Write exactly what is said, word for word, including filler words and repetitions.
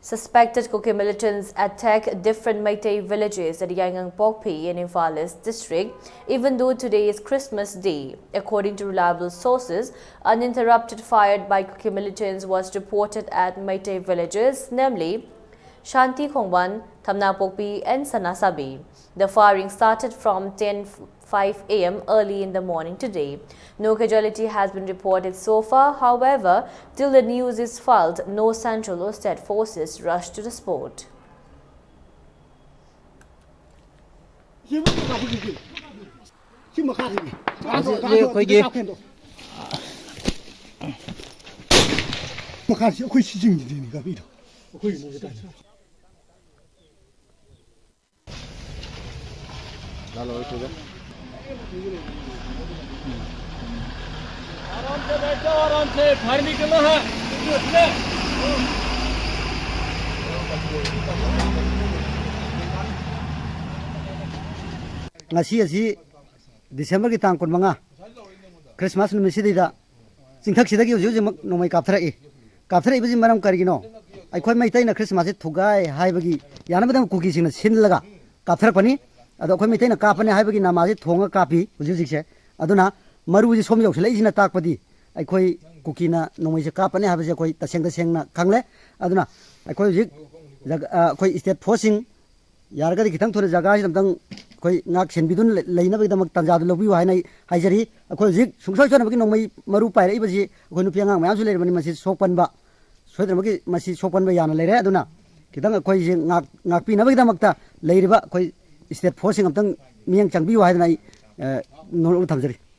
Suspected Kuki militants attack different Meitei villages at Yaingangpokpi in Imphal East district, even though today is Christmas Day. According to reliable sources, uninterrupted fire by Kuki militants was reported at Meitei villages, namely Shanti Khongwan, Thamnapokpi, and Sanasabi. The firing started from ten five a m early in the morning today. No casualty has been reported so far. However, till the news is filed, no central or state forces rush to the spot. ꯁꯤ ꯃꯈꯥꯁꯤꯅꯤ꯫ ꯁꯤ ꯑꯩꯈꯣꯏꯒꯤ ꯃꯈꯥꯁꯤ ꯑꯩꯈꯣꯏ ꯁꯤ ꯆꯤꯡꯁꯤꯗꯤꯅꯤ ꯀꯥꯄꯤꯗꯣ꯫ ꯑꯩꯈꯣꯏ आराम से बैठो, आराम से, फार्मी करना है। ꯉꯁꯤ ꯑꯁꯤ ꯗꯤꯁꯦꯝꯕꯔꯒꯤ ꯇꯥꯡ ꯀꯨꯟꯃꯉꯥ, ꯈ꯭ꯔꯤꯁꯃꯥꯁ ꯅꯨꯃꯤꯠꯁꯤꯗꯩꯗ ꯆꯤꯡꯊꯛꯁꯤꯗꯒꯤ ꯍꯧꯖꯤꯛ ꯍꯧꯖꯤꯛꯃꯛ ꯅꯣꯡꯃꯩ ꯀꯥꯞꯊꯔꯛꯏ꯫ ꯀꯥꯞꯊꯔꯛꯏꯕꯁꯤ ꯃꯔꯝ ꯀꯔꯤꯒꯤꯅꯣ? ꯑꯩꯈꯣꯏ ꯃꯩꯇꯩꯅ ꯈ꯭ꯔꯤꯁꯃꯥꯁꯁꯤ ꯊꯨꯒꯥꯏ ꯍꯥꯏꯕꯒꯤ ꯌꯥꯅꯕꯗꯪ ꯀꯨꯀꯤꯁꯤꯡꯅ ꯁꯤꯜꯂꯒ ꯀꯥꯞꯊꯔꯛꯄꯅꯤ꯫ ꯑꯗꯣ ꯑꯩꯈꯣꯏ ꯃꯩꯇꯩꯅ ꯀꯥꯞꯄꯅꯤ ꯍꯥꯏꯕꯒꯤ ꯅꯃꯥꯁꯤ ꯊꯣꯡꯉ ꯀꯥꯞꯄꯤ ꯍꯧꯖꯤꯛ ꯍꯧꯖꯤꯛꯁꯦ꯫ ꯑꯗꯨꯅ ꯃꯔꯨꯁꯤ ꯁꯣꯝ ꯌꯧꯁꯤꯜꯂꯛꯏꯁꯤꯅ ꯇꯥꯛꯄꯗꯤ ꯑꯩꯈꯣꯏ ꯀꯨꯀꯤꯅ ꯅꯣꯡꯃꯩꯁꯦ ꯀꯥꯞꯄꯅꯤ ꯍꯥꯏꯕꯁꯦ ꯑꯩꯈꯣꯏ ꯇꯁꯦꯡ ꯇꯁꯦꯡꯅ ꯈꯪꯂꯦ꯫ ꯑꯗꯨꯅ ꯑꯩꯈꯣꯏ ꯍꯧꯖꯤꯛ ꯖꯒ-, ꯑ, ꯑꯩꯈꯣꯏ ꯏꯁꯇꯦꯠ ꯐꯣꯔꯁꯁꯤꯡ ꯌꯥꯔꯒꯗꯤ ꯈꯤꯇꯪ ꯊꯨꯅ ꯖꯒꯥꯁꯤꯗ ꯑꯝꯇꯪ ꯑꯩꯈꯣꯏ ꯉꯥꯛ ꯁꯦꯟꯕꯤꯗꯨꯅ ꯂꯩ-, ꯂꯩꯅꯕꯒꯤꯗꯃꯛ ꯇꯥꯟꯖꯥꯗꯨ ꯂꯧꯕꯤꯌꯨ ꯍꯥꯏꯅ ꯑꯩ ꯍꯥꯏꯖꯔꯤ꯫ ꯑꯩꯈꯣꯏ ꯍꯧꯖꯤꯛ ꯁꯨꯡꯁꯣꯏ ꯁꯣꯏꯗꯅꯃꯛꯀꯤ ꯅꯣꯡꯃꯩ ꯃꯔꯨ ꯄꯥꯏꯔꯛꯏꯕꯁꯤ ꯑꯩꯈꯣꯏ ꯅꯨꯄꯤ ꯑꯉꯥꯡ ꯃꯌꯥꯝꯁꯨ ꯂꯩꯔꯕꯅꯤ, ꯃꯁꯤ ꯁꯣꯛꯄꯟꯕ, ꯁꯣꯏꯗꯅꯃꯛꯀꯤ ꯃꯁꯤ ꯁꯣꯛꯄꯟꯕ ꯌꯥꯅ ꯂꯩꯔꯦ꯫ ꯑꯗꯨꯅ ꯈꯤꯇꯪ ꯑꯩꯈꯣꯏꯁꯤ ꯉꯥꯛ-, ꯉꯥꯛꯄꯤꯅꯕꯒꯤꯗꯃꯛꯇ ꯂꯩꯔꯤꯕ ꯑꯩꯈꯣꯏ ꯏꯁꯇꯦꯠ ꯐꯣꯔꯁꯁꯤꯡ ꯑꯝꯇꯪ ꯃꯤꯠꯌꯦꯡ ꯆꯪꯕꯤꯌꯨ ꯍꯥꯏꯗꯅ ꯑꯩ, ꯑ, ꯅꯣꯂꯨꯛꯅ ꯊꯝꯖꯔꯤ꯫